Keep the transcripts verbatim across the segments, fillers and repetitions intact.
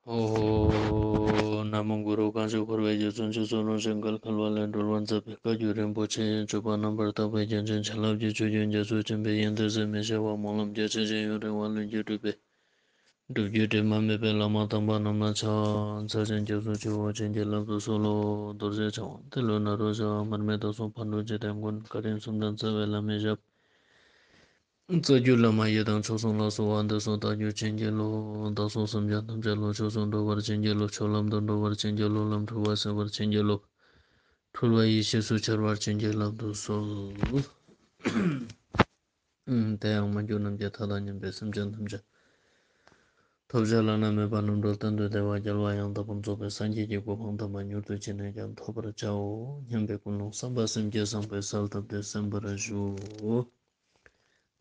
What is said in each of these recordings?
ཨོ། ན་མོ་གུ་རུ། གང་ཞིག་འཁོར་བའི་རྒྱ་མཚོ་འཇིགས་སུ་རུང་ཞིང་བརྒལ་དཀའ་བ་ལས་སྒྲོལ་བར་མཛད་པའི་བཀའ་བརྒྱུད་རིན་པོ་ཆེ་ཡི་སྤྱོད་པ་རྣམ་པར་དག་པའི་རྒྱན་ཅན་བྱིན་རླབས་ཀྱི་ཆུ་རྒྱུན་རྒྱ་མཚོ་ཆེན་པོའི་ཡོན་ཏན་ཟད་མི་ཤེས་པ་སྨོན་ལམ་རྒྱ་ཆེ་ཞིང་ཡུན་རིང་བ་ལྷུན་གྱིས་གྲུབ་པའི་སྒྲུབ་བརྒྱུད་དྲི་མ་མེད་པའི་བླ་མ་དམ་པ་རྣམས་ལ་ཕྱག་འཚལ་ཞིང་སྐྱབས་སུ་མཆིའོ། བྱིན་གྱིས་བརླབ་ཏུ་གསོལ་ལོ། རྡོ་རྗེ་འཆང་དབང་ཏེ་ལོ་ནཱ་རོ་ཞབས། མར་མི་དྭགས་གསུམ་ཕག་གྲུ་འཇིག་རྟེན་མགོན། བཀའ་དྲིན་གསུམ་ལྡན་རྩ་བའི་བླ་མའི་ཞབས། རྩ་བརྒྱུད་བླ་མ་ཡི་དམ་མཆོག་གསུམ་ལ་གསོལ་བ་འདེབས་སོ། བདག་རྒྱུད་བྱིན་གྱིས་རློབས། བདག་སོགས་སེམས་ཅན་ཐམས་ཅད་བློ་ཆོས་སུ་འགྲོ་བར་བྱིན་གྱིས་རློབས། ཆོས་ལམ་དུ་འགྲོ་བར་བྱིན་གྱིས་རློབས། ལམ་འཁྲུལ་བ་སེལ་བར་བྱིན་གྱིས་རློབས། འཁྲུལ་བ་ཡེ་ཤེས་སུ་འཆར་བར་བྱིན་གྱིས་བརླབ་ཏུ་གསོལ། དེ་ཡང་མ་གྱུར་ནམ་མཁའི་མཐའ་དང་མཉམ་པའི་སེམས་ཅན་ཐམས་ཅད་ཐོབ་བྱ་བླ་ན་མེད་པ་རྣམ་གྲོལ་གཏན་དུ་བདེ་བ་རྒྱལ་བ་ཡང་དག་པར་རྫོགས་པའི་སངས་རྒྱས་ཀྱི་གོ་འཕང་དམ་པ་མྱུར་དུ་ཅི་ནས་ཀྱང་ཐོབ་པར་བྱའོ་སྙམ་པའི་ཀུན་སློང་བསམ་པ་སེམས་བསྐྱེད་བཟང་པོས་གསལ་བཏབ་སྟེ་གསན་པར་ཞུ།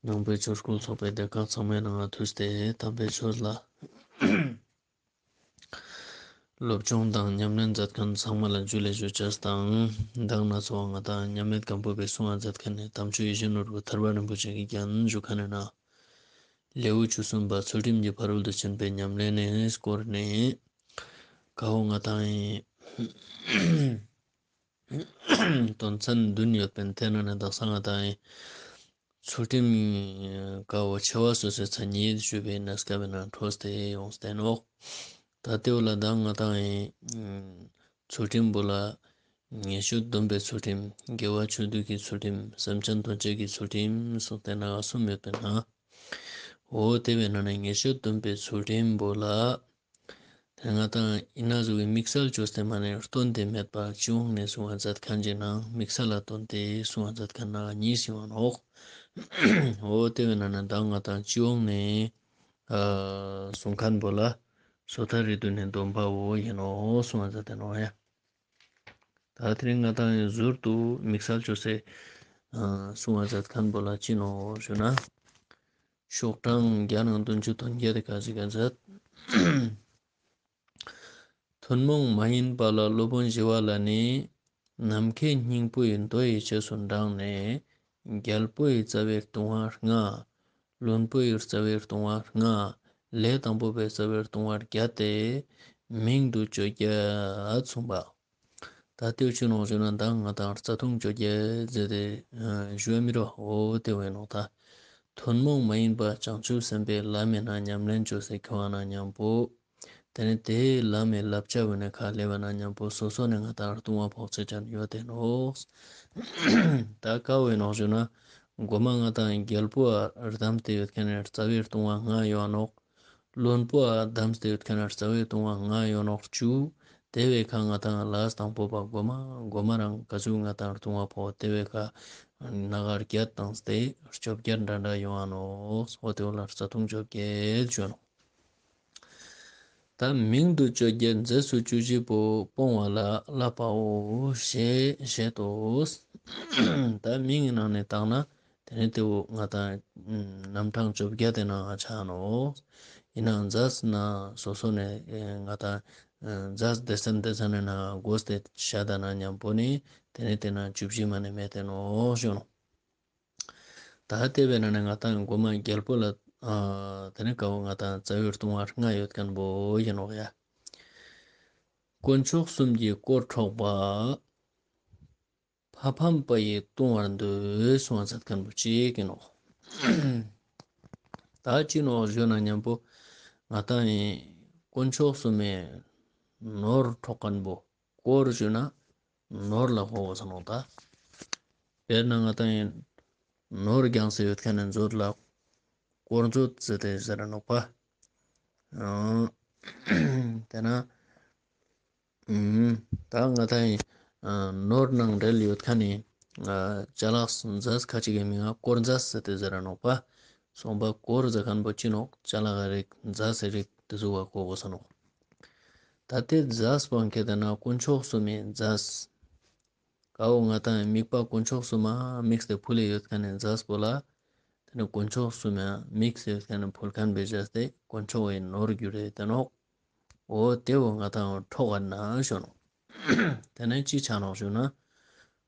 ནང་པའི་ཆོས་སྐུལ་ཚོགས་པའི་སྡེ་ཁག་ཚང་མའི་ནང་ང་ཐུགས་ཏེ་དམ་པའི་ཆོས་ལ་སློབ་སྦྱོང་དང་ཉམས་ལེན་མཛད་མཁན་ཚང་མ་ལ་ཇུ་ལེ་ཞུ་ཅེས་དང་། མདང་ན་ཚོགས་ང་དང་མཉམ་མེད་སྒམ་པོ་པའི་གསུང་བ་མཛད་མཁན་ནི་དམ་ཆོས་ཡིད་བཞིན་ནོར་བུ་ཐར་པ་རིན་པོ་ཆེ་གི་རྒྱན་ཞུ་མཁན་ནི་ནང་ལེའུ་བཅུ་གསུམ་པ་ཚུལ་ཁྲིམས་ཀྱི་ཕ་རོལ་ཏུ་ཕྱིན་པའི་ཉམས་ལེན་ནི་སྐོར་ནི་ཀ་བོ་ང་དང་ཡིན། དོན་ཚན་བདུན་ཡོད་པའི་དེ་ནང་ནས་དག་ས་ང་དང་ཚུལ་ཁྲིམས་ཀ་བོ་ཆེ་བ་སོ་སོའི་མཚན་ཉིད་ཞུས་པའི་གནས་སྐབས་ནང་འཕྲོས་ཏེ་ཡོངས་ཏེ་ནོག། ད་དེ་བོ་ལ་ད་ང་དང་ཚུལ་ཁྲིམས་པོ་ལ་ཉེས་སྤྱོད་སྡོམ་པའི་ཚུལ་ཁྲིམས། དགེ་བ་ཆོས་སྡུད་ཀྱི་ཚུལ་ཁྲིམས། སེམས་ཅན་དོན་བྱེད་ཀྱི་ཚུལ་ཁྲིམས་སོགས་དེ་ནང་གསུམ་ཡོད་པའི་ནང་། འོ་དེ་བའི་ནང་ནས་ཉེས་སྤྱོད་སྡོམ་པའི་ཚུལ་ཁྲིམས་པོ་ལ། དེ་ང་དང་ཡིན་ན་ཟུག་གི་དམིགས་བསལ་བཅོས་ཏེ་མ་ནས་སྟོན་ཏེ་མེད་པ་སྤྱི་ཡོངས་ནས་གསུང་བ་མཛད་མཁན་གྱི་ནང་དམིགས་བསལ་ལ་སྟོན་ཏེ་གསུང་བ་མཛད་མཁན་ནང་གཉིས་ཤིག་ཡོང་ནོག། འོ་དེ་བའི་ནང་ནས་ད་ང་དང་སྤྱི་ཡོངས་ནས་གསུང་མཁན་པོ་ལ་སོ་ཐར་རི་དུ་ནས་སྡོམ་པ་བོ་ཡིན་ནོག་གསུང་བ་མཛད་དེ་ནོག་ཡ། ད་དེ་རིང་ང་དང་ཟུར་དུ་དམིགས་བསལ་བཅོས་ཏེ་གསུང་བ་མཛད་མཁན་པོ་ལ་ཅི་ནོག་ཞུ་ན། ཤོག་གྲངས་བརྒྱ་ནང་བདུན་ཅུ་དོན་བརྒྱད་དེ་ག་ཟིག་ག་མཛད། ཐུན་མོང་མ་ཡིན་པ་ལ་སློབ་དཔོན་ཞི་བ་ལྷ་ནི། ནམ་མཁའི་སྙིང་པོ་ཡི་མདོ་ཡི་རྗེས་སུ་འབྲངས་ནས། རྒྱལ་པོ་ཡི་རྩ་བའི་ལྟུང་བ་ལྔ། བློན་པོ་ཡི་རྩ་བའི་ལྟུང་བ་ལྔ། ལས་དང་པོ་པའི་རྩ་བའི་ལྟུང་བ་བརྒྱད་དེ་མིང་དུ་བརྗོད་བརྒྱད་གསུངས་པ། ད་དེ་བོ་ཅི་ནོག་ཞུ་ན་ད་ང་དང་རྩ་ལྟུང་བཅོ་བརྒྱད་ཟེར་ཏེ་ཞུ་བ་མི་རོ། འོ་དེ་བོ་ཡིན་ནོག། ད་ཐུན་མོང་མ་ཡིན་པ་བྱང་ཆུབ་སེམས་དཔའི་ལམ་མི་ནང་ཉམས་ལེན་བཅོས་སེ་ཁྱོང་བ་ན་མཉམ་པོ། དེ་ནས་དེའི་ལམ་མི་བསླབ་བྱ་བོ་ནས་ཁ་ལེ་བ་ན་མཉམ་པོ་སོ་སོ་ནས་ང་དང་ལྟུང་བ་ཕོག་ཚེ་ཅན་ཡོད་དེ་ནོག། ད་ཀ་བོ་ཡིན་ནོག་ཞུ་ན་མགོ་མ་ང་དང་རྒྱལ་པོ་ཨ་བསྡམས་ཏེ་ཡོད་མཁན་ནི་རྩ་བའི་ལྟུང་བ་ལྔ་ཡོད་ནོག། བློན་པོ་ཨ་བསྡམས་ཏེ་ཡོད་མཁན་ལ་རྩ་བའི་ལྟུང་བ་ལྔ་ཡོད་ནོག་བཅུ། དེ་བའི་ཁ་ང་དང་ལས་དང་པོ་པ་མགོ་མ་མགོ་མ་རང་ག་ཚོད་ང་དང་ལྟུང་བ་ཕོག་དེ་བའི་ཁ་ན་ག་བརྒྱད་བཏང་སྟེ་བཅོ་བརྒྱད་འདྲ་འདྲ་ཡོང་ང་ནོག། འོ་དེ་བོ་ལ་རྩ་ལྟུང་བཅོ་བརྒྱད་བཅོ་ནོག། ད་མིང་དུ་བཅོ་བརྒྱད་རྫས་སུ་བཅུ་བཞི་པོ་སྤོང་བ་ལ་བསླབ་པའོ་ཞེས་བཞེད་དོ། ད་མིང་གི་ནང་ནས་བཏང་ན། དེ་ནས་དེ་བོ་ང་དང་རྣམ་གྲངས་བཅོ་བརྒྱད་དེ་ནང་ཆ་ནོག། ཡིན་ནའང་རྫས་ན་སོ་སོ་ནས་ང་དང་རྫས་སྡེ་ཚན་སྡེ་ཚན་ནས་ན་དགོས་ཏེ་བཤད་ད་ན་མཉམ་པོ་ནི་དེ་ནས་དེ་ན་བཅུ་བཞི་མ་ནས་མེད་དེ་ནོག་ཞུ་ནོག། ད་དེ་བས་ན་ནི་ང་དང་མགོ་མ་རྒྱལ་པོ་ལ་དེ་ནས་ཀ་བོ་ང་དང་རྩ་བའི་ལྟུང་བ་ལྔ་ཡོད་མཁན་པོ་ཡིན་ནོག་ཡ། དཀོན་མཆོག་གསུམ་གྱི་དཀོར་འཕྲོག་པ། ཕ་ཕམ་པ་ཡི་ལྟུང་བར་འདོད་གསུང་བ་མཛད་མཁན་པོ་གཅིག་ཡིན་ནོག། ད་ཅི་ནོག་ཞུ་ན་མཉམ་པོ་ང་དང་ཡིན་དཀོན་མཆོག་གསུམ་མའི་ནོར་འཕྲོག་མཁན་པོ། དཀོར་ཞུ་ན་ནོར་ལ་གོ་དགོས་ས་ནོག་ད། དཔེར་ན་ང་དང་ཡིན་ནོར་རྒྱངས་སེ་ཡོད་མཁན་ནི་མཛོད་ལ་དཀོར་མཛོད་ཟེར་ཏེ་ཟེར་ར་ནོག་པ། ཨང་། དེ་ན། ཨུམ། ད་ང་དང་ཡིན། ཨ། ནོར་ནང་འབྲེལ་ཡོད་མཁན་ནི། ཨ། ཅ་ལག་རྫས་ཁ་ཅིག་གི་མིང་ང་དཀོར་རྫས་ཟེར་ཏེ་ཟེར་ར་ནོག་པ། སོང་པ་དཀོར་ཟེར་མཁན་པོ་ཅི་ནོག་ཅ་ལག་གི་རིགས་རྫས་སི་རིགས་དེ་ཟུག་ག་གོ་དགོས་ས་ནོག། ད་དེ་རྫས་པོ་ཁྱེད་དེ་ན་དཀོན་མཆོག་གསུམ་མའི་རྫས། ཀ་བོ་ང་དང་དམིགས་པ་དཀོན་མཆོག་གསུམ་མ་དམིགས་ཏེ་ཕུལ་ལེ་ཡོད་མཁན་ནི་རྫས་པོ་ལ། དེ་ནི་དཀོན་མཆོག་གསུམ་མ་དམིགས་ཏེ་ཡོད་མཁན་ནི་ཕུལ་མཁན་བེ་བྱས་ཏེ་དཀོན་མཆོག་གི་ནོར་གྱུར་རེ་དེ་ནོག། འོ་དེ་བོ་ང་དང་འཕྲོག་ག་ན་ཞུ་ནོག། དེ་ནི་ཅི་ཆ་ནོག་ཞུ་ན།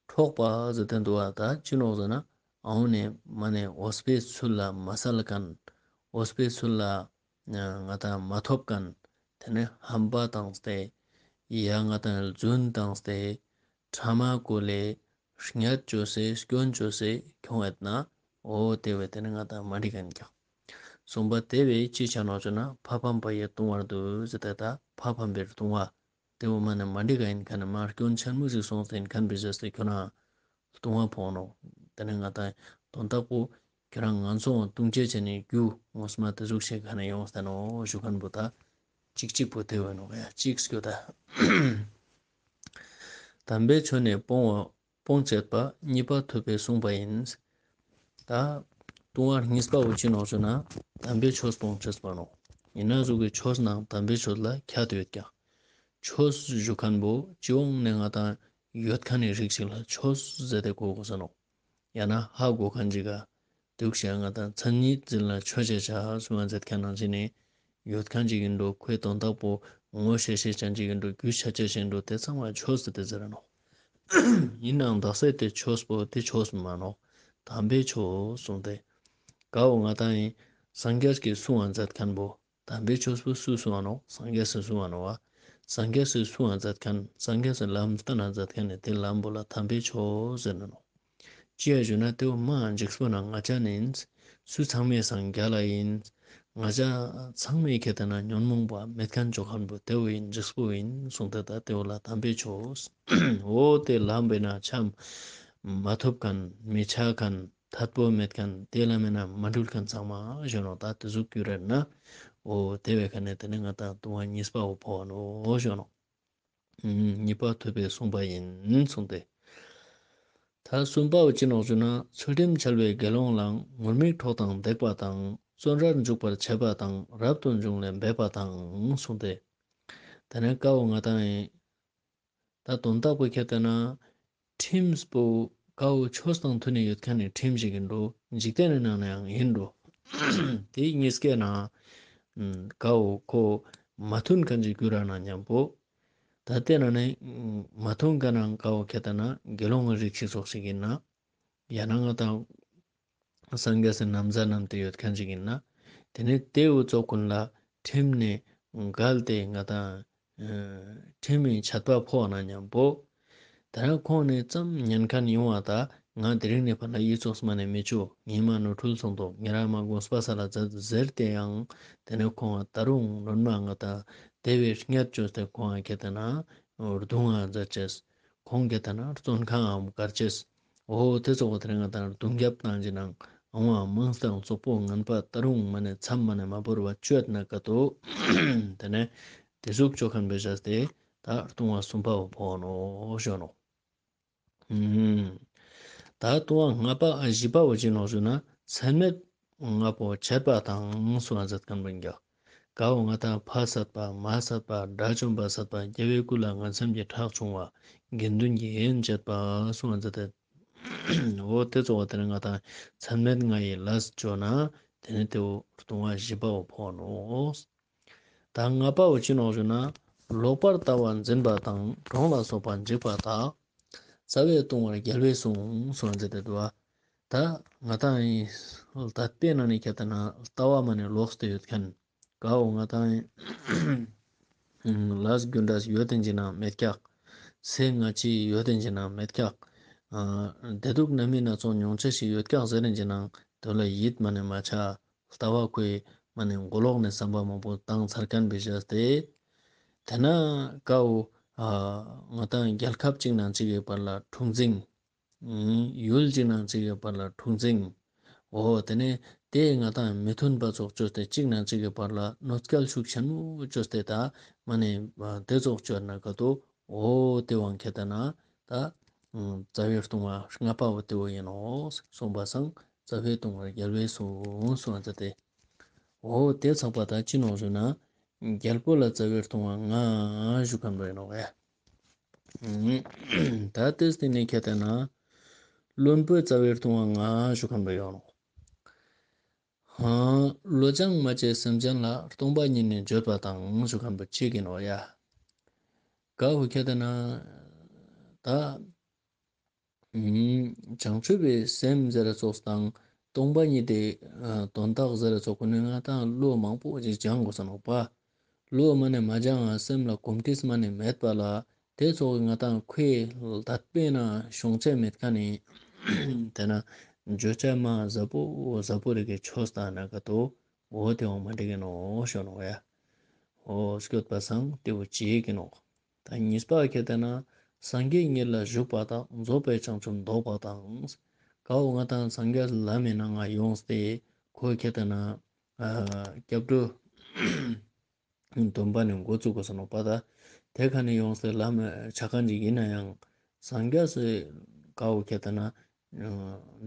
འཕྲོག་པ་ཟེར་དེ་འདུག་བ། ད་ཅི་ནོག་ཟེར་ན། ཨའུ་ནི་མ་ནི་འོས་པའི་ཚུལ་ལ་མ་སལ་མཁན། འོས་པའི་ཚུལ་ལ་ང་དང་མ་ཐོབ་མཁན། ཏེ་ནེ་ཧམ་པ་ཏངས་ཏེ་ཡ་ང་ཏང་རྫུན་ཏངས་ཏེ་ཕྲ་མ་གོ་ལེ་ཉེས་ཅོས་སེ་སྐྱོན་ཅོས་སེ་ཁྱོང་ཡོད་ན་འོ་ཏེ་བོ་ཏེ་ནེ་ང་ཏང་མ་འགྲིག་ག་ཨིན་ཀྱག། གསུམ་པ་ཏེ་བོ་ཅི་ཆ་ནོག་ཟེར་ན་ཕ་ཕམ་པ་ཡི་ལྟུང་བར་འདུ་ཟེར་ཏེ་ད་ཕ་ཕམ་པའི་ལྟུང་བ་ཏེ་བོ་མ་ནེ་མ་འགྲིག་ག་ཨིན་ཁན་ནི་མ་སྐྱོན་ཆེན་མོ་ཞིག་སོང་སྟེ་ཨིན་ཁན་བོའི་ཟེར་ཏེ་ཁྱོ་ན་ལྟུང་བ་ཕོག་ནོག། ཏེ་ནེ་ང་ཏང་དོན་དག་པོ་ཁྱོ་རང་ང་ཚོ་ལྟུང་བྱེད་ཆེ་ནི་རྒྱུ་ངོ་མ་ཏེ་ཟུག་ཤིག་ག་ནེ་ཡོངས་ཏེ་ནོག་ཞུ་ཁན་བོ་ད་ཅིག་ཅིག་པོ་ཏེ་བོ་ཨིན་ནོག་ཡ། ཅིག་སྐྱོ་ད། དམ་པའི་ཆོས་ནི་སྤོང་བ་སྤོང་བྱེད་པ། གཉིས་པ་ཐུབ་པས་གསུངས་པ་ཡིན། ད་ལྟུང་བ་གཉིས་པ་བོ་ཅི་ནོག་ཟེར་ན་དམ་པའི་ཆོས་སྤོང་བྱེད་པ་ནོག། ཨིན་ན་ཟུག་གི་ཆོས་ནང་དམ་པའི་ཆོས་ལ་ཁྱད་ཡོད་ཀྱག། ཆོས་ཞུ་ཁན་བོ་སྤྱི་ཡོངས་ནེ་ང་ཏང་ཡོད་ཁན་ནི་རིགས་ཤིག་ལ་ཆོས་ཟེར་ཏེ་གོ་གོས་ས་ནོག། ཡང་ན་ཧ་གོ་ཁན་ཅིག་ག་དུག་ཤེས་ང་ཏང་མཚན་ཉིད་འཛིན་ལ་ཆོས་ཅེས་བྱ་གསུངས་པ་མཛད་ཁན་ནང་བཞིན་ནི་ཡོད་ཁན་ཅིག་ཨིན་འགྲོ། ཁོའི་དོན་དག་པོ་ངོ་ཤེས་ཤེས་ཅན་ཅིག་ཨིན་འགྲོ། རྒྱུས་ཆ་ཅེས་ཨིན་འགྲོ། ཏེ་ཚང་མ་ཆོས་ཟེར་ཏེ་ཟེར་ར་ནོག། ཨིན་ནའང་དག་ས་ཏེ་ཆོས་པོ་ཏེ་ཆོས་མ་ནོག། དམ་པའི་ཆོས་གསུངས་ཏེ། ག་བོ་ང་ཏང་ཨིན་སངས་རྒྱས་ཀྱི་གསུང་བ་མཛད་ཁན་བོ་དམ་པའི་ཆོས་པོ་སུ་གསུང་བ་ནོག། སངས་རྒྱས་སི་གསུང་བ་ནོག་པ། སངས་རྒྱས་སི་གསུང་བ་མཛད་ཁན་སངས་རྒྱས་སི་ལམ་སྟན་ན་མཛད་ཁན་ནི་ཏེ་ལམ་བོ་ལ་དམ་པའི་ཆོས་ཟེར་ན་ནོག། ཅི་ཡ་ཞུ་ན་ཏེ་བོ་མ་འཇིགས་པོ་ན་ང་ཅ་ནི་ཨིན། སུ་ཚང་མའི་སང་རྒྱལ་ལ་ཨིན། ང་ཅ་ཚང་མའི་ཁེ་ཏེ་ན་ཉོན་མོངས་པ་མེད་ཁན་ཅོ་ཁན་བོ་ཏེ་བོ་ཨིན། འཇིགས་པོ་ཨིན་གསུངས་ཏེ་ད་ཏེ་བོ་ལ་དམ་པའི་ཆོས། འོ་ཏེ་ལམ་བོའི་ནང་ཆ་མ་ཐུབ་ཁན་མི་ཆ་ཁན་ཐད་པོ་མེད་ཁན་ཏེ་ལམ་མེ་ན་མ་འགྲུལ་ཁན་ཚང་མ་ཞུ་ནོག། ད་ཏེ་ཟུག་གྱུར་ར་ན་འོ་ཏེ་བོའི་ཁ་ནེ་ཏེ་ནེ་ང་ཏང་ལྟུང་བ་གཉིས་པ་བོ་ཕོག་ནོག་ཞུ་ནོག། གཉིས་པ་ཐུབ་པས་གསུངས་པ་ཡིན་གསུངས་ཏེ། ད་གསུམ་པ་བོ་ཅི་ནོག་ཞུ་ན་ཚུལ་ཁྲིམས་འཆལ་བའི་དགེ་སློང་ལའང་ངུར་སྨྲིག་འཕྲོག་དང་བརྡེག་པ་དང་བཙོན་རར་འཇུག་པར་བྱེད་པ་དང་རབ་ཏུ་བྱུང་ལས་འབད་པ་དང་གསུངས་ཏེ། ཏེ་ནེ་ཀ་བོ་ང་ཏང་ཨིན། ད་དོན་དག་པོ་ཁྱེར་ཏེ་ན་ཁྲིམས་པོ་ཀ་བོ་ཆོས་དང་མཐུན་ནས་ཡོད་ཁན་ནི་ཁྲིམས་ཤིག་ཨིན་འགྲོ། འཇིག་རྟེན་ནི་ནང་ནའང་ཨིན་འགྲོ། ཏེ་གཉིས་ཀའི་ནང་ཀ་བོ་ཁོ་མ་མཐུན་ཁན་ཅིག་གྱུར་ར་ན་ཉམ་པོ། ད་ཏེ་ནང་ནེ་མ་མཐུན་ཁན་ནང་ཀ་བོ་ཁྱེར་ཏེ་ན་དགེ་སློང་གི་རིགས་ཤིག་ཙོགས་ཤིག་ཨིན་ན། ཡང་ན་ང་ཏང་སངས་རྒྱས་སི་ན་བཟའ་བསྣམས་ཏེ་ཡོད་ཁན་ཅིག་ཨིན་ན། ཏེ་ནེ་ཏེ་བོ་ཙོགས་གུན་ལ་ཁྲིམས་ནེ་འགལ་ཏེ་ང་ཏང་ཁྲིམས་སི་ཆད་པ་ཕོག་ན་ཉམ་པོ། ཏེ་ནེ་ཁོང་ནེ་ཙམ་ཉན་ཁན་ཡོང་བ་ད་ང་དེ་རིང་ནེ་ཕར་ལ་འི་ཙོགས་མ་ནེ་མི་ཅོ། ཉི་མ་ནོར་འཁྲུལ་སོང་དོག། ཉེ་རང་མ་དགོངས་པ་སལ་ལ་མཛད་ཟེར་ཏེ་ཡང་ཏེ་ནེ་ཁོང་ང་ད་རུང་ནོར་མ་ང་ཏང་ཏེ་བོའི་ཉེས་ཅོས་ཏེ་ཁོང་ང་ཁྱེར་ཏེ་ན་རྡུང་ང་མཛད་ཅེས། ཁོང་ཁྱེར་ཏེ་ན་བཙོན་ཁང་ངམ་བཀར་ཅེས། འོ་ཏེ་ཙོགས་པོ་ཏེ་རིང་ང་ཏང་རྡུང་རྒྱབ་ཏང་ཅེས་ནང་ཨང་བ་མང་སྟེ་ཙོགས་པོ་ངན་པ་ད་རུང་མ་ནེ་མཚམས་མ་ནེ་མ་བོར་བ་ཅོས་ན་ཀ་ཏོ། ཏེ་ནེ་ཏེ་ཟུག་ཅོ་ཁན་བོའི་ཆ་སྟེ་ད་ལྟུང་བ་གསུམ་པ་བོ་ཕོག་ནོག་ཞུ་ནོག། ད་ལྟུང་བ་ལྔ་པ་བཞི་པ་བོ་ཅི་ནོག་ཞུ་ན་ཚད་མེད་ལྔ་པོ་བྱེད་པ་དང་གསུངས་པ་མཛད་ཁན་བོ་ཨིན་ཀྱག། ཀ་བོ་ང་ཏང་ཕ་བསད་པ་མ་བསད་པ་དགྲ་བཅོམ་པ་བསད་པ་རྒྱལ་བའི་སྐུ་ལ་ངན་སེམས་ཀྱི་ཁྲག་ཕྱུང་བ་དགེ་འདུན་གྱི་ཡན་བྱེད་པ་གསུངས་པ་མཛད་དེ། འོ་ཏེ་ཙོགས་པོ་ཏེ་ནེ་ང་ཏང་ཚད་མེད་ལྔ་ཡི་ལས་ཅོས་ན་ཏེ་ནེ་ཏེ་བོ་ལྟུང་བ་བཞི་པ་བོ་ཕོག་ནོག། ད་ལྔ་པ་བོ་ཅི་ནོག་ཞུ་ན་ལོག་པར་ལྟ་བ་འཛིན་པ་དང་གྲོང་ལ་སོགས་པ་འཇིགས་པ་དག། རྩ་བའི་ལྟུང་བར་རྒྱལ་བས་གསུངས་གསུངས་པ་མཛད་དེ་འདུག་པ། ད་ང་ཏང་ལྟ་བའི་ནང་ནེ་ཁྱེར་ཏེ་ན་ལྟ་བ་མ་ནེ་ལོག་སྟེ་ཡོད་ཁན་ཀ་བོ་ང་ཏང་ལས་རྒྱུ་འབྲས་ཡོད་དེ་ཅིག་ནང་མེད་ཀྱག། ཚེ་སྔ་ཕྱི་ཡོད་དེ་ཅིག་ནང་མེད་ཀྱག། བདེ་སྡུག་རྣམ་སྨིན་སྣ་ཚོགས་མྱོང་ཅེས་ཤིག་ཡོད་ཀྱག་ཟེར་ཏེ་ཅིག་ནང་དོན་ལ་ཡིད་མ་ནེ་མ་ཆ། ལྟ་བ་ཁོའི་མ་ནེ་མགོ་ལོག་ནེ་བསམ་པ་མང་པོ་བཏང་ཚར་ཁན་བོའི་ཆ་སྟེ། ཏེ་ནེ་ཀ་བོ་ང་ཏང་རྒྱལ་ཁབ་ཅིག་ནང་ཅིག་གི་བར་ལ་འཁྲུག་འཛིང་། ཡུལ་ཅིག་ནང་ཅིག་གི་བར་ལ་འཁྲུག་འཛིང་། འོ་ཏེ་ནེ་ཏེ་ང་ཏང་མི་མཐུན་པ་ཙོགས་ཅོས་ཏེ་ཅིག་ནང་ཅིག་གི་བར་ལ་གནོད་སྐྱེལ་ཤུགས་ཆེན་མོ་ཅོས་ཏེ་ད་མ་ནེ་ཏེ་ཙོགས་ཅོས་ན་ཀ་ཏོ། འོ་ཏེ་བོ་ཁྱེར་ཏེ་ན་ད་རྩ་བའི་ལྟུང་བ་ལྔ་པ་བོ་ཏེ་བོ་ཨིན་ནོག་གསུངས་པ་སང་རྩ་བའི་ལྟུང་བར་རྒྱལ་བས་གསུངས་གསུངས་པ་མཛད་དེ། འོ་ཏེ་ཚག་པ་ད་ཅི་ནོག་ཞུ་ན་རྒྱལ་པོ་ལ་རྩ་བའི་ལྟུང་བ་ལྔ་ཞུ་ཁན་བོ་ཨིན་ནོག་ཡ། ད་ཏེ་སྟིང་ནེ་ཁྱེར་ཏེ་ན་བློན་པོའི་རྩ་བའི་ལྟུང་བ་ལྔ་ཞུ་ཁན་བོ་ཡོང་ནོག། ཧང་། བློ་སྦྱང་མ་བྱས་སེམས་ཅན་ལ། སྟོང་པ་ཉིད་ནི་བརྗོད་པ་དང་ཞུ་ཁན་བོ་ཅིག་ཨིན་ནོག་ཡ། ཀ་བོ་ཁྱེར་ཏེ་ན་ད་བྱང་ཆུབ་པའི་སེམས་ཟེར་ར་ཙོགས་དང་སྟོང་པ་ཉིད་དེ་དོན་དག་ཟེར་ར་ཙོགས་ཀུན་ནི་ང་ཏང་བློ་མང་པོ་ཞིག་སྦྱང་དགོས་ས་ནོག་པ། བློ་མ་ནེ་མ་སྦྱང་ང་སེམས་ལ་གོམས་འདྲིས་མ་ནེ་མེད་པ་ལ་དེ་ཙོགས་ང་ཏང་ཁོའི་ལ་དད་པའི་ནང་ཤོང་ཆ་མེད་ཁན་ནི་དེ་ན་བརྗོད་བྱ་མ་ཟབ་པོ་ཟབ་པོ་རིག་གི་ཆོས་ལྟ་ན་ཀ་ཏོ་འོ་དེ་བོ་མ་འགྲིག་གི་ནོག་ཞུ་ནོག་ཡ། འོ་སྐྱོད་པ་སང་དེ་བོ་ཅི་ཡེ་གི་ནོག། ད་གཉིས་པ་ཁེ་ཏེ་ན་སངས་རྒྱས་ཉིད་ལ་ཞུགས་པ་དང་རྫོགས་པའི་བྱང་ཆུབ་འདོད་པ་དང་། ཀ་བོ་ང་ཏང་སངས་རྒྱས་ལམ་མི་ནང་ང་ཡོངས་ཏེ་ཁོ་ཁེ་ཏེ་ན་ཨ་སྐྱབས་འགྲོ་སྡོམ་པ་ནི་འགོ་བཙུགས་དགོས་ས་ནོག་པ། ད་དེ་ཁ་ནེ་ཡོངས་ཏེ་ལམ་ཆ་ཁན་ཅིག་ཡིན་ན་ཡང་སངས་རྒྱས་སི་ཀ་བོ་ཁེ་ཏེ་ན་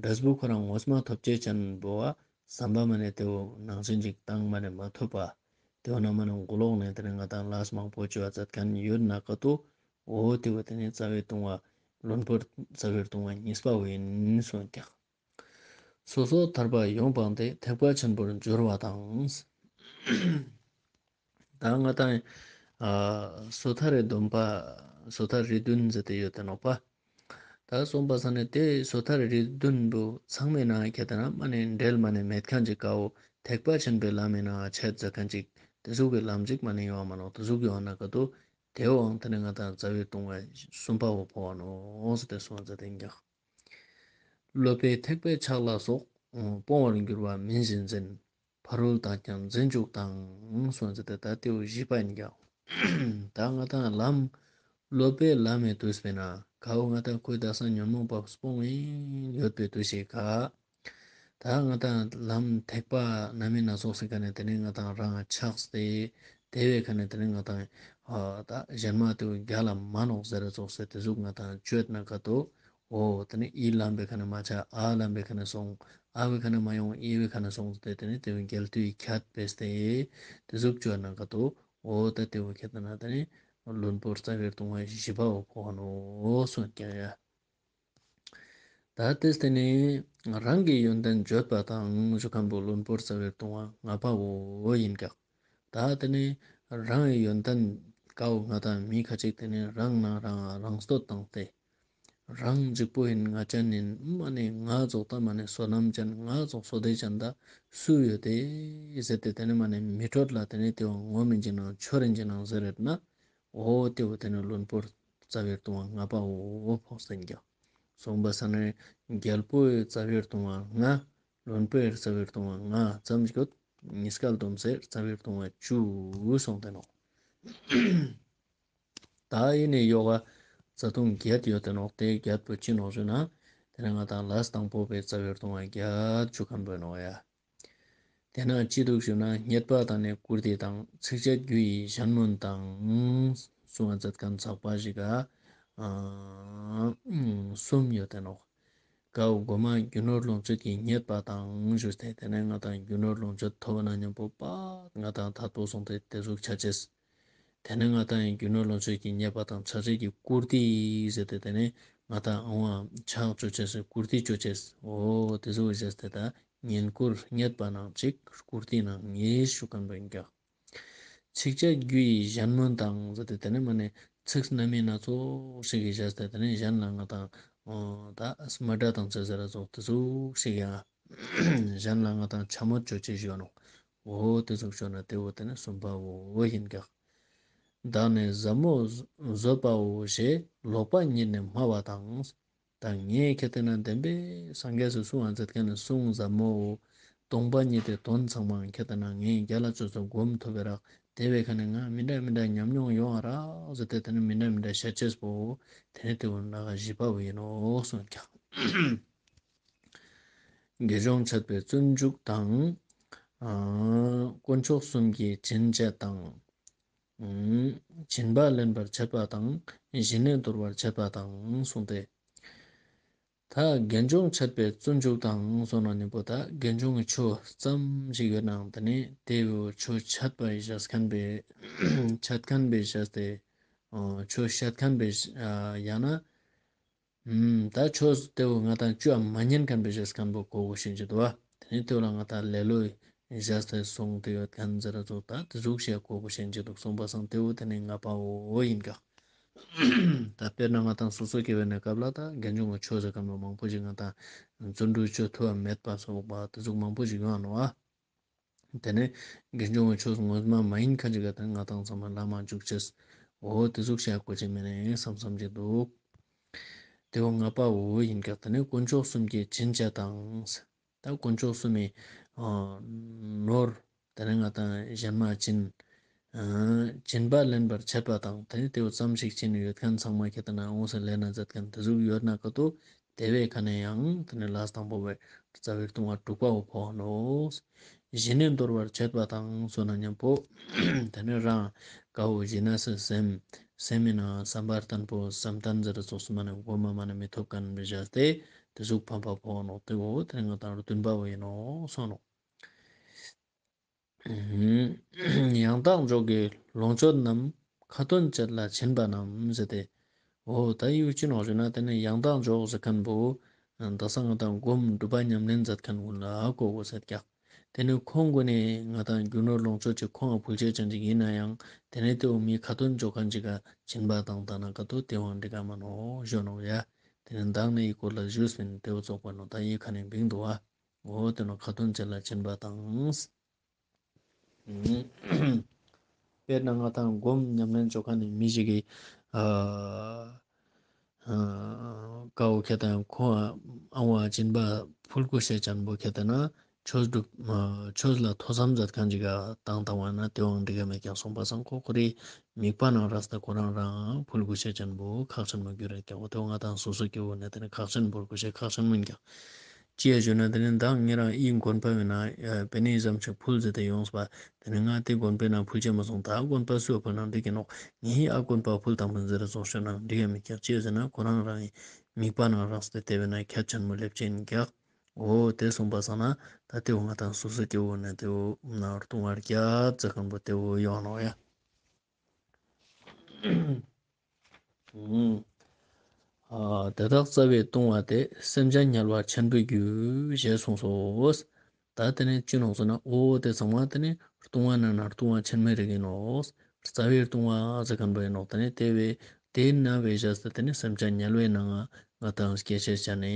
འབྲས་བུ་ཁོ་རང་ངོ་མ་ཐོབ་ཅེས་ཅན་བོ་བ་བསམ་པ་མ་ནེ་དེ་བོ་ནང་བཞིན་ཅིག་བཏང་མ་ནེ་མ་ཐུབ་པ། དེ་བོ་ན་མ་ནེ་མགོ་ལོག་ནེ་དེ་ནེ་ང་ཏང་ལས་མང་པོ་བཅོ་བ་མཛད་ཁན་ཡོད་ན་ཀ་ཏོ་འོ་དེ་བོ་དེ་ནེ་རྩ་བའི་ལྟུང་བ་ལྷུན་པོར་རྩ་བའི་ལྟུང་བ་གཉིས་པ་བོ་ཡིན་གསུངས་ཀྱག། སོ་སོ་ཐར་པ་ཡོངས་སྤངས་ཏེ་ཐེག་པ་ཆེན་པོར་འགྱུར་བ་དང་། ད་ང་ཏང་ཨ་སོ་ཐར་རི་སྡོམ་པ་སོ་ཐར་རི་བདུན་ཟེར་ཏེ་ཡོད་དེ་ནོག་པ། ད་སོང་པ་ས་ནེ་དེ་སོ་ཐར་རི་བདུན་པོ་ཚང་མའི་ནང་ཁེ་ཏེ་ན་མ་ནེ་འབྲེལ་མ་ནེ་མེད་ཁན་ཅིག་ཀ་བོ་ཐེག་པ་ཆེན་པོའི་ལམ་མི་ནང་ཆད་ཟེར་ཁན་ཅིག་དེ་ཟུག་གི་ལམ་ཅིག་མ་ནེ་ཡོང་བ་མ་ནོག། དེ་ཟུག་ཡོང་ན་ཀ་ཏོ་དེ་བོའང་དེ་ནེ་ང་ཏང་རྩ་བའི་ལྟུང་བ་གསུམ་པ་བོ་ཕོག་ག་ནོག་ཟེར་ཏེ་གསུངས་ཟེར་ཏེ་ཡིན་ཀྱག། སློབ་པའི་ཐེག་པའི་ཕྱག་ལ་སོགས། སྤོང་བར་འགྱུར་བ་མིན་ཞེན་འཛིན། ཕ་རོལ་ཏུ་ཀྱང་འཛིན་བཅུག་དང་གསུངས་ཟེར་ཏེ་ད་དེ་བོ་བཞི་པ་ཡིན་ཀྱག། ད་ང་ཏང་ལམ་སློབ་པའི་ལམ་མི་དུས་པའི་ནང་ཀ་བོ་ང་ཏང་ཁོའི་དག་ས་ཉོན་མོངས་པ་སྤོང་ཡིན་ཡོད་པའི་དུས་ཤིག་ག། ད་ང་ཏང་ལམ་ཐེག་པ་རྣམ་སྨིན་སྣ་ཚོགས་སི་ཀ་ནེ་དེ་ནེ་ང་ཏང་རང་ཆགས་ཏེ་དེ་བོའི་ཀ་ནེ་དེ་ནེ་ང་ཏང་ཨ་ད་གཞན་མ་དེ་བོ་རྒྱལ་ལ་མ་ནོག་ཟེར་ར་ཙོགས་སེ་དེ་ཟུག་ང་ཏང་བཅོས་ན་ཀ་ཏོ་འོ་དེ་ནེ་འི་ལམ་པའི་ཀ་ནེ་མ་ཆ་ཨ་ལམ་པའི་ཀ་ནེ་སོང་། ཨ་བོའི་ཀ་ནེ་མ་ཡོང་འི་བོའི་ཀ་ནེ་སོང་སྟེ་དེ་ནེ་དེ་བོ་རྒྱལ་དུས་ཁྱད་པས་ཏེ་དེ་ཟུག་བཅོས་ན་ཀ་ཏོ་འོ་ད་དེ་བོ་ཁེ་ཏེ་ན་དེ་ནེ་ལྷུན་པོར་རྩ་བའི་ལྟུང་བ་བཞི་པ་བོ་ཕོག་ག་ནོག་གསུངས་ཀྱག་ཡ། ད་དེ་སྟེ་ནི་རང་གི་ཡོན་ཏན་བརྗོད་པ་དང་ཞུ་ཁན་བོ་ལྷུན་པོར་རྩ་བའི་ལྟུང་བ་ལྔ་པ་བོ་ཡིན་ཀྱག། ད་དེ་ནི་རང་གི་ཡོན་ཏན་ཀ་བོ་ང་ཏང་མི་ཁ་ཅིག་དེ་ནི་རང་ནང་རང་རང་བསྟོད་བཏང་སྟེ་རང་འཇིགས་པོ་ཡིན། ང་ཅན་ཡིན། མ་ནེ་ང་ཙོགས་ད་མ་ནེ་བསོད་ནམས་ཅན་ང་ཙོགས་བསོད་བདེ་ཅན་ད་སུ་ཡོད་དེ་ཟེར་ཏེ་དེ་ནི་མ་ནེ་མི་ཁྲོད་ལ་དེ་ནི་དེ་བོ་ངོམ་ཡིན་ཅིག་ནང་ཆོར་ཡིན་ཅིག་ནང་ཟེར་རེད་ན། འོ་དེ་བོ་དེ་ནི་ལྷུན་པོར་རྩ་བའི་ལྟུང་བ་ལྔ་པ་བོ་ཕོག་སྟེ་ཡིན་ཀྱག། སོང་པ་ས་ནེ་རྒྱལ་པོའི་རྩ་བའི་ལྟུང་བ་ལྔ། ལྷུན་པོའི་རྩ་བའི་ལྟུང་བ་ལྔ་ཙམ་ཞིག་ཡོད། ཉིས་ཀ་བསྡོམས་སེ་རྩ་བའི་ལྟུང་བ་བཅུ་སོང་སྟེ་ནོག། ད་ཡིན་ནི་ཡོ་ག་རྩ་ལྟུང་བརྒྱད་ཡོད་དེ་ནོག། དེ་བརྒྱད་པོ་ཅི་ནོག་ཞུ་ན་དེ་ནི་ང་ཏང་ལས་དང་པོ་པའི་རྩ་བའི་ལྟུང་བ་བརྒྱད་ཞུ་ཁན་བོ་ནོག་ཡ། དེ་ན་ཅི་འདུག་ཞུ་ན་རྙེད་པ་དང་ནི་བཀུར་སྟི་དང་། ཚིགས་བཅད་རྒྱུ་ཡི་གཞན་སྨོན་དང་གསུང་བ་མཛད་ཁན་ཚགས་པ་ཞིག་ག་ཨ་གསུམ་ཡོད་དེ་ནོག། ཀ་བོ་གོ་མ་རྒྱུ་ནོར་ལོངས་སྤྱོད་ཀྱི་རྙེད་པ་དང་ཞུས་ཏེ་དེ་ནེ་ང་ཏང་རྒྱུ་ནོར་ལོངས་སྤྱོད་ཐོབ་ན་མཉམ་པོ་པ་ང་ཏང་ཐད་པོ་སོང་སྟེ་དེ་ཟུག་ཆ་ཅེས། དེ་ནེ་ང་ཏང་རྒྱུ་ནོར་ལོངས་སྤྱོད་ཀྱི་རྙེད་པ་དང་ཆ་ཅེས་ཀྱི་བཀུར་སྟི་ཟེར་ཏེ་དེ་ནེ་ང་ཏང་ཨང་བ་ཕྱག་བཅོ་ཅེས་སི་བཀུར་སྟི་བཅོ་ཅེས། འོ་དེ་ཟུག་བྱས་ཏེ་ད་བསྙེན་བཀུར་རྙེད་པ་ནང་གཅིག་བཀུར་སྟི་ནང་གཉིས་ཞུ་ཁན་བོ་ཡིན་ཀྱག། ཚིགས་བཅད་རྒྱུ་ཡི་གཞན་སྨོན་དང་ཟེར་ཏེ་དེ་ནེ་མ་ནེ་ཚིག་རྣམ་སྨིན་སྣ་ཚོགས་ཤིག་གི་བྱས་ཏེ་དེ་ནེ་གཞན་ལ་ང་ཏང་ཨ་ད་མ་འདྲ་དང་ཅི་ཟེར་ར་ཙོགས་དེ་ཟུག་ཤིག་ཡ། གཞན་ལ་ང་ཏང་འཕྱ་སྨོད་བཅོ་ཅེས་ཞིག་ཡོད་ནོག། འོ་དེ་ཟུག་བཅོས་ན་དེ་བོ་དེ་ནི་གསུམ་པ་བོ་ཡིན་ཀྱག། བདག་ནི་ཟབ་མོ་བཟོད་པའོ་ཞེས། ལོག་པ་ཉིད་ནི་སྨྲ་བ་དང་། ད་ངས་ཁེ་ཏེ་ན་བདེན་པའི་སངས་རྒྱས་སུ་གསུང་བ་མཛད་ཁན་ནི་གསུང་ཟབ་མོ་བོ་སྟོང་པ་ཉིད་དེ་དོན་ཚང་མ་ཁེ་ཏེ་ན་ངས་རྒྱལ་ལ་ཅོ་ཅོ་སྒོམ་ཐུབ་པའི་རག། དེ་བའི་ཁ་ནེ་ང་མི་འདྲ་མི་འདྲ་ཉམས་མྱོང་ཡོང་བ་རག་ཟེར་ཏེ་དེ་ནི་མི་འདྲ་མི་འདྲ་བཤད་ཅེས་པོ་དེ་ནི་དེ་བོ་ན་ག་བཞི་པ་བོ་ཡིན་ནོག་གསུངས་ཀྱག། དགེ་སྦྱོང་འཆད་པའི་བརྩོན་འགྲུས་དང་། ཨ་དཀོན་མཆོག་གསུམ་གྱི་བྱིན་བཅས་དང་། ཨ་སྦྱིན་པ་ལེན་པར་བྱེད་པ་དང་། ཞི་གནས་དོར་བར་བྱེད་པ་དང་གསུངས་ཏེ། ད་དགེ་སྦྱོང་འཆད་པའི་བརྩོན་འགྲུས་དང་གསུངས་ན་ནི་པོ་ད་དགེ་སྦྱོང་གི་ཆོས་ཙམ་ཞིག་ཡོད་ནའང་དེ་ནི་དེ་བོ་ཆོས་འཆད་པ་ཡི་བྱས་ཁན་པའི་འཆད་ཁན་པའི་བྱས་ཏེ་ཨ་ཆོས་བཤད་ཁན་པའི་ཨ་ཡང་ན། ཨུམ། ད་ཆོས་དེ་བོ་ང་ཏང་ཅོ་མ་ཉན་ཁན་པའི་བྱས་ཁན་བོ་གོ་དགོས་ཤེས་ཅིག་འདུག་པ། དེ་ནི་དེ་བོ་ལ་ང་ཏང་ལེ་ལོའི་བྱས་ཏེ་སོང་སྟེ་ཡོད་ཁན་ཟེར་ར་ཙོགས་ད་དེ་ཟུག་ཤེས་གོ་དགོས་ཤེས་ཅིག་འདུག། སོང་པ་སང་དེ་བོ་དེ་ནི་ལྔ་པ་བོ་ཡིན་ཀྱག། ད་དཔེར་ན་ང་ཏང་སོ་སོ་སྐྱེ་བོའི་གནས་སྐབས་ལ་ད་དགེ་སྦྱོང་གི་ཆོས་ཟེར་ཁན་བོ་མང་པོ་ཞིག་ང་ཏང་བརྩོན་འགྲུས་ཅོ་ཐུབ་པ་མེད་པ་སོགས་པ་དེ་ཟུག་མང་པོ་ཞིག་ཡོང་ང་ནོག་པ། དེ་ནས་དགེ་སྦྱོང་བའི་ཆོས་ངོ་མ་མ་ཡིན་ཁན་ཅིག་ག་དེ་ནས་ང་དང་ཚང་མ་ལམ་མ་འཇུག་ཅེས། འོ་དེ་ཟུག་བཤད་དགོས་ཅེས་མེད་ནས་བསམ་བསམ་ཅིག་འདུག་དེ་བོ་ལྔ་པ་བོ་ཡིན་ཀྱག་དེ་ནས་དཀོན་མཆོག་གསུམ་གྱི་སྦྱིན་བྱ་དང་། ད་དཀོན་མཆོག་གསུམ་མི་ནོར་དེ་ནས་ང་དང་གཞན་མ་སྦྱིན་སྦྱིན་པ་ལེན་པར་བྱེད་པ་དང་། དེ་ནས་དེ་བོ་ཙམ་ཞིག་སྦྱིན་ཡོད་ཁན་ཚང་མ་ཁྱེད་དེ་ན་འོང་ཟེར་ལེན་ན་མཛད་ཁན་དེ་ཟུག་ཡོད་ན་ཀ་ཏོ། དེ་བས་ཁ་ནས་ཡང་དེ་ནས་ལས་དང་པོ་བའི་རྩ་བའི་ལྟུང་བ་དྲུག་པ་བོ་ཕོག་ནོག་གཞན་ནི་འདོར་བར་བྱེད་པ་དང་སོགས་ན་མཉམ་པོ། དེ་ནས་རང་ཀ་བོ་ཞི་གནས་སི་སེམས་སེམས་མི་ན་བསམ་པ་བརྟན་པོ་བསམ་གཏན་ཟེར་ཙོགས་སུ་མ་ནས་གོ་མ་མ་ནས་མི་ཐོབ་ཁན་བཞག་སྟེ་དེ་ཟུག་ཕམ་པ་ཕོག་ནོག་དེ་བོ་དེ་ནས་ང་དང་བདུན་པ་བོ་ཡིན་ནོག་སོང་ནོག་ཡང་དག་འཇོག་གི་ལོངས་སྤྱོད་རྣམས། ཁ་ཏོན་བཅད་ལ་བྱིན་པ་རྣམས་ཟེར་ཏེ། འོ་ད་ཡུལ་ཅི་ནོག་ཞུ་ན་དེ་ནས་ཡང་དག་འཇོག་ཟེར་ཁན་བོ་དག་ས་ང་དང་སྒོམ་སྒྲུབ་པ་ཉམས་ལེན་མཛད་ཁན་ཀུན་ལ་གོ་དགོས་ཟེར་ཀྱག་དེ་ནས་ཁོང་ཀུན་ནས་ང་དང་རྒྱུ་ནོར་ལོངས་སྤྱོད་ཅིག་ཁོང་ང་ཕུལ་ཆ་ཅན་ཅིག་ཡིན་ན་ཡང་དེ་ནས་དེ་བོ་མི་ཁ་ཏོན་འཇོག་ཁན་ཅིག་ག་བྱིན་པ་དང་ད་ན་ཀ་ཏོ་དེ་བོ་འགྲིག་ག་མ་ནོག་ཞུ་ནོག་ཡ། དེ་ནས་བདག་ནི་ཡི་སྐོར་ལ་ཞུས་པིན་དེ་བོ་ཙོགས་པ་ནོག་ད་ཡི་ཁ་ནས་བིང་འདུག་བ། འོ་དེ་ནོག་ཁ་ཏོན་བཅད་ལ་བྱིན་པ་དང་། དཔེར་ན་ང་དང་སྒོམ་ཉམས་ལེན་ཅོ་ཁན་ནི་མི་ཞིག་གི་ཨ་ཨ་ཀ་བོ་ཁྱེད་དང་ཁོང་ཨ་བ་སྦྱིན་པ་ཕུལ་དགོས་ཤེས་ཅན་པོ་ཁྱེད་དང་ན་ཆོས་སྒྲུབ་ཨ་ཆོས་ལ་ཐོས་བསམ་མཛད་ཁན་ཅིག་ག་བཏང་བཏང་བ་ན་དེ་བོ་འགྲིག་ག་མེད་ཀྱག་སོང་པ་སང་ཁོ་ཁོ་རི་དམིགས་པ་ནང་རགས་ཏེ་ཁོ་རང་རང་ཕུལ་དགོས་ཤེས་ཅན་པོ་ཁག་ཆེན་མོ་གྱུར་རེད་ཀྱག་འོ་དེ་བོ་ང་དང་སོ་སོ་སྐྱེ་བོ་ནས་དེ་ནི་ཁག་ཆེན་བོར་དགོས་ཤེས་ཁག་ཆེན་མོ་ཡིན་ཀྱག་ཅི་ཡ་ཞུ་ན་དེ་ནི་མདང་ངེད་རང་ཨི་དགོན་པ་བས་ན་པེ་ནེ་ཙམ་ཞིག་ཕུལ་ཟེར་ཏེ་ཡོངས་པ། དེ་ནི་ང་དེ་དགོན་པའི་ནང་ཕུལ་ཆ་མ་སོང་། ད་དགོན་པ་སུ་ཡ་ཕུལ་ན་འགྲིག་གི་ནོག་ངའི་ཨ་དགོན་པ་ཕུལ་དང་ཕུལ་ཟེར་རེ་སོང་ཞུ་ན་འགྲིག་ཡ་མི་ཀྱག་ཅི་ཡ་ཟེར་ན་ཁོ་རང་རང་ཡི་དམིགས་པ་ནང་རགས་ཏེ་དེ་བས་ན་ཁྱད་ཆེན་མོ་ལེབ་ཅན་ཀྱག་འོ་དེ་སོང་པ་སང་ན་ད་དེ་བོ་ང་དང་སོ་སོ་སྐྱེ་བོ་ནས་དེ་བོ་ན་ལྟུང་བ་བརྒྱད་ཟེར་ཁན་པོ་དེ་བོ་ཡོང་ནོག་ཡ། ཨ་དེ་དག་རྩ་བའི་ལྟུང་བ་སྟེ། སེམས་ཅན་དམྱལ་བ་ཆེན་པོའི་རྒྱུ་ཞེས་གསུངས་སོ། ད་དེ་ནས་ཅི་ནོག་ཟེར་ན་འོ་དེ་ཚང་མ་དེ་ནི་ལྟུང་བ་ནང་ན་ལྟུང་བ་ཆེན་མོའི་རིགས་ཡིན་ནོག་རྩ་བའི་ལྟུང་བ་ཟེར་ཁན་པོ་ཡིན་ནོག་དེ་ནི་དེ་བས་དེ་ན་བས་བཞག་སྟེ་དེ་ནི་སེམས་ཅན་དམྱལ་བའི་ནང་ང་ང་དང་སྐྱེ་ཤེས་ཅན་ནི་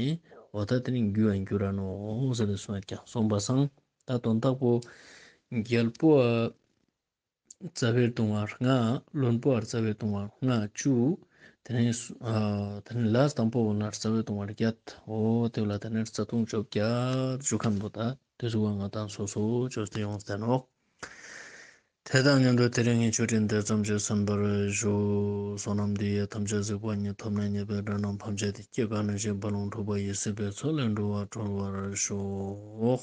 འོ་ད་དེ་ནི་རྒྱུ་ཡང་འགྱུར་ར་ནོག་ཟེར་ཏེ་གསུངས་ཀྱག་སོང་པ་སང་ད་དོན་དག་པོ་རྒྱལ་པོ་ཨ་རྩ་བའི་ལྟུང་བ་ལྔ། བློན་པོ་ཨ་རྩ་བའི་ལྟུང་བ་ལྔ་བཅུ། དེ་ནས་ཨ་དེ་ནས་ལས་དང་པོ་བོ་ན་རྩ་བའི་ལྟུང་བ་བརྒྱད། འོ་དེ་ལ་དེ་ནས་རྩ་ལྟུང་བཅོ་བརྒྱད་ཞུ་ཁན་པོ་ད་དེ་ཟུག་པ་ང་དང་སོ་སོ་ཅོས་ཏེ་ཡོངས་ཏེ་ནོག་དེ་དང་མཉམ་དུ་དེ་རིང་ངི་ཆོས་འབྲེལ་འདི་ཙམ་གྱིས་གསན་པར་ཞུ། བསོད་ནམས་འདི་ཡིས་ཐམས་ཅད་གཟིགས་པ་ཉིད། ཐོབ་ནས་ཉེས་པའི་དགྲ་རྣམས་ཕམ་བྱས་ཏེ། སྐྱེ་རྒ་ན་འཆིའི་རྦ་ཀློང་འཁྲུགས་པ་ཡི། སྲིད་པའི་མཚོ་ལས་འགྲོ་བ་སྒྲོལ་བར་ཤོག